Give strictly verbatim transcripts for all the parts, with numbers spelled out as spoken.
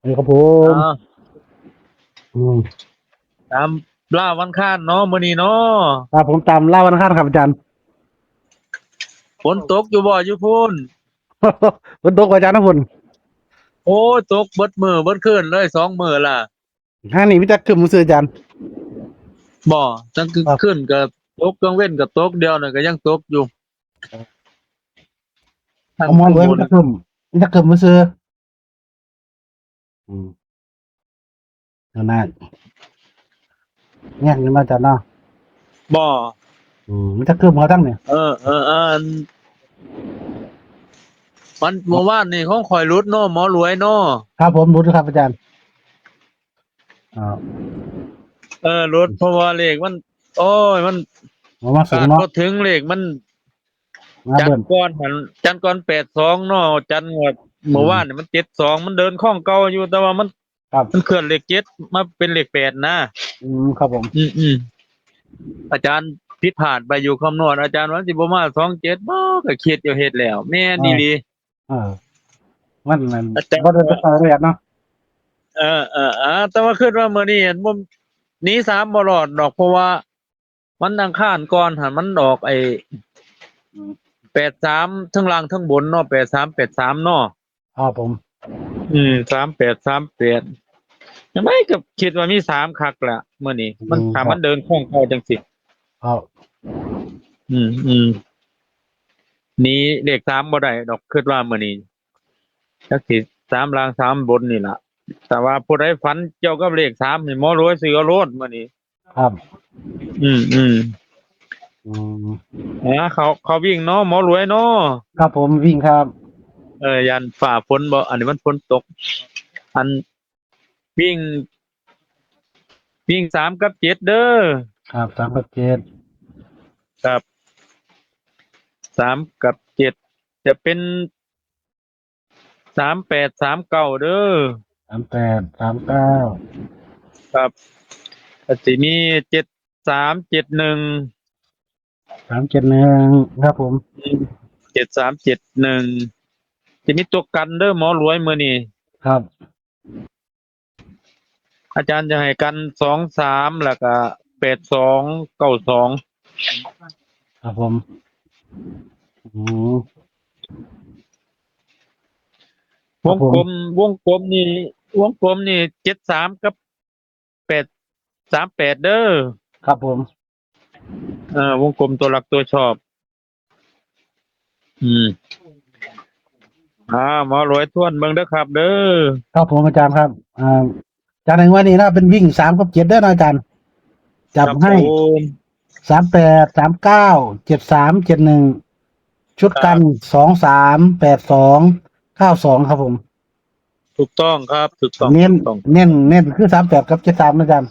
เออครับผม อ่า อืม ตามล่าวันอังคารเนาะมื้อนี้เนาะ ครับผมตามล่าวันอังคารครับอาจารย์ ฝนตกอยู่บ่อยู่พุ้น ฝนตกอาจารย์นะฝน โอ้ยตกเบิดมื้อเบิดคืนเลยสองมื้อละ ห้างนี่มีแต่ครึ้มซื่ออาจารย์ บ่ตั้ง ครับ คืนก็ตกกลางเว้นก็ตกเดียวน่ะก็ยังตกอยู่ เอาหมอรวยมีแต่ครึ้มมีแต่ครึ้มซื่ออืมนั่นน่ะแง่งนี่มาอาจารย์เนาะ บ่ อืมมีแต่ครึ้มเขาทั้งเนี่ย เออเออเอออันมันเมื่อวานนี่ของข่อยหลุดเนาะหมอรวยเนาะ ครับผมหลุดครับอาจารย์อ่า เออหลุดเพราะว่าเลขมัน โอ้ยมัน มามาสู คาง ด เนาะ บ่ถึงเลขมัน มา จัน เบิ่ม ก่อนหันจันก่อนแปดสองเนาะจันงวดเมื่อวานนี่มันเจ็ดสองมันเดินคล่องเก่าอยู่แต่ว่ามัน ครับ มันเคลื่อนเลขเจ็ดมาเป็นเลขแปดนะ อืมครับผม อืมอืมอาจารย์ผิดพลาดไปอยู่คำนวณอาจารย์ว่าสิบ่มาสองเจ็ดบ่ก็คิดอยู่เฮ็ดแล้ว แม่นอีหลี เออมันมัน อาจารย์ บ่ได้ไปใส่เลยเนาะ เออเออเออแต่ว่าคิดว่ามื้อนี้เห็นบ่หนีสามบ่รอดดอกเพราะว่า มันอังคารก่อนหันมันออกไอ้แปดสามทั้งล่างทั้งบนเนาะแปดสามแปดสามเนาะ ครับผม อืมสามแปดสามแปดยังไงก็คิดว่ามีสามคักละมื้อนี้มัน อืม ถ้า ครับ มันเดินคล่องเก่าจังสิ ครับ อืมอืมหนีเลขสามบ่ได้ดอกคิดว่ามื้อนี้จักสิสามล่างสามบนนี่ล่ะ แต่ว่าผู้ใดฝันเกี่ยวกับเลขสามนี่หมอรวยซื้อเอาโลดมื้อนี้ ครับ อืมอืม อืม อ่าเขาเขาวิ่งเนาะหมอรวยเนาะ ครับผมวิ่งครับ เออยันฝ่าฝนบ่อันนี้มันฝนตก อันวิ่ง วิ่งสามกับเจ็ดเด้อ ครับสามกับเจ็ด ครับสามกับเจ็ดจะเป็นสามแปดสามเก้าเด้อ สามแปดสามเก้า ครับก็สิมีเจ็ดสามเจ็ดหนึ่ง สามเจ็ดหนึ่งครับผม เจ็ดสามเจ็ดหนึ่งจะมีตัวกันเด้อหมอรวยมื้อนี้ ครับ อาจารย์จะให้กันสองสามแล้วก็แปดสองเก้าสอง ครับผมอืม วงกลมวงกลมนี่ วงกลมนี่เจ็ดสามกับแปดสามแปดเด้อ ครับผม เอ่อวงกลมตัวหลักตัวชอบ อืม อ่าหมอรวยทวนเบิ่งเด้อครับ เด้อ ครับผมอาจารย์ครับอ่าอาจารย์ในงวดนี้นะเป็นวิ่งสามกับเจ็ดเด้อนะอาจารย์ จับให้ ครับผม สามแปดสามเก้าเจ็ดสามเจ็ดหนึ่งชุดกัน ครับ สองสามแปดสองเก้าสองครับผม ถูกต้องครับ ถูกต้อง เน้น ถูกต้อง เน้นเน้นคือสามแปดกับเจ็ดสามนะอาจารย์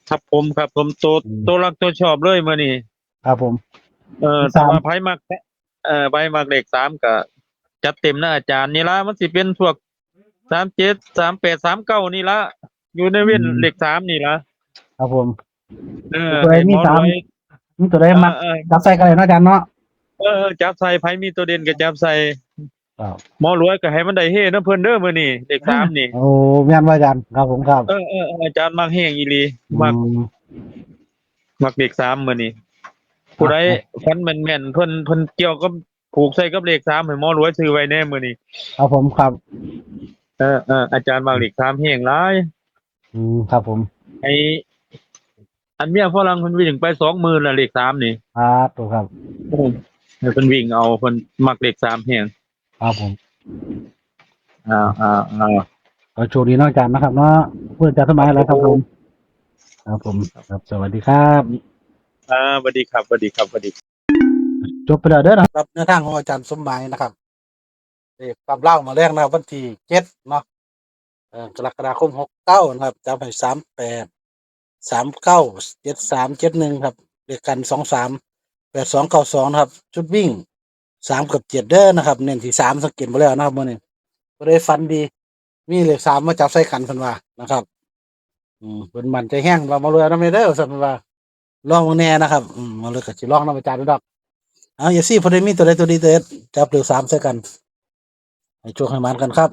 ครับผมครับผมตัว อืม ตัวหลักตัวชอบเลยมื้อนี้ ครับผม เอ่อ สาม แต่ว่าไผมักเอ่อไผมักเลขสามก็จัดเต็มนะอาจารย์นี่ละมันสิเป็นพวกสามเจ็ดสามแปดสามเก้านี่ละอยู่ในเว้น อืม เลขสามนี่ละ ครับผม เออ ตัวใด ให้หมอ มีสาม รวย มีตัวใดมา เออ จับใส่กันเลยเนาะอาจารย์เนาะ เออจับใส่ไผมีตัวเด่นก็จับใส่ ครับ หมอรวยก็ให้มันได้เฮนะเพิ่นเด้อมื้อนี้เลขสามนี่ โอ้แม่นว่าอาจารย์ครับผมครับ เออเออเอออาจารย์มักแฮงอีหลี อื มัก ม มักเลขสามมื้อนี้ผู้ใด ครับ ฝันแม่นๆเพิ่นเพิ่นเกี่ยวกับผูกใส่กับเลขสามให้หมอรวยซื้อไว้แน่มื้อนี้ ครับผมครับ เออเอออาจารย์มักเลขสามแฮงหลาย อืมครับผม ไอ้อันเมียฝรั่งเพิ่นวิ่งไปสองหมื่นละเลขสามนี่ ครับผมครับ อืมให้เพิ่นวิ่งเอาเพิ่นมักเลขสามแฮง ครับผม อ่าอ่าอ่า ขอโชคดีเนาะอาจารย์นะครับเนาะเพื่อนอาจารย์สมัยอะไรครับผมครับผมครับ สวัสดีครับ อ่าสวัสดีครับสวัสดีครับสวัสดี จบไปแล้วเด้อนะครับแนวทางของอาจารย์สมหมายนะครับเลขตามเล่ามาแรกนะครับวันที่เจ็ดเนาะเอ่อกรกฎาคมหกเก้านะครับจับให้สามแปดสามเก้าเจ็ดสามเจ็ดหนึ่งครับเลขกันสองสามแปดสองเก้าสองนะครับ ชุดวิ่งสามกับเจ็ดเด้อนะครับ เน้นที่สามสังเกตมาแล้วนะครับเมื่อนี้ก็ได้ฝันดี มีเลขสามมาจับใส่กันเพิ่นว่านะครับ อืมเพิ่นมั่นใจแฮงว่าหมอรวยนำเด้อซั่นเพิ่นว่าลองเบิ่งแน่นะครับ อืมหมอรวยก็สิลองนำอาจารย์ดูดอกเอา เอฟซี ผู้ใดมีตัวใดตัวดีตัวเด็ดจับเลขสามใส่กันให้โชคให้หมานกันครับ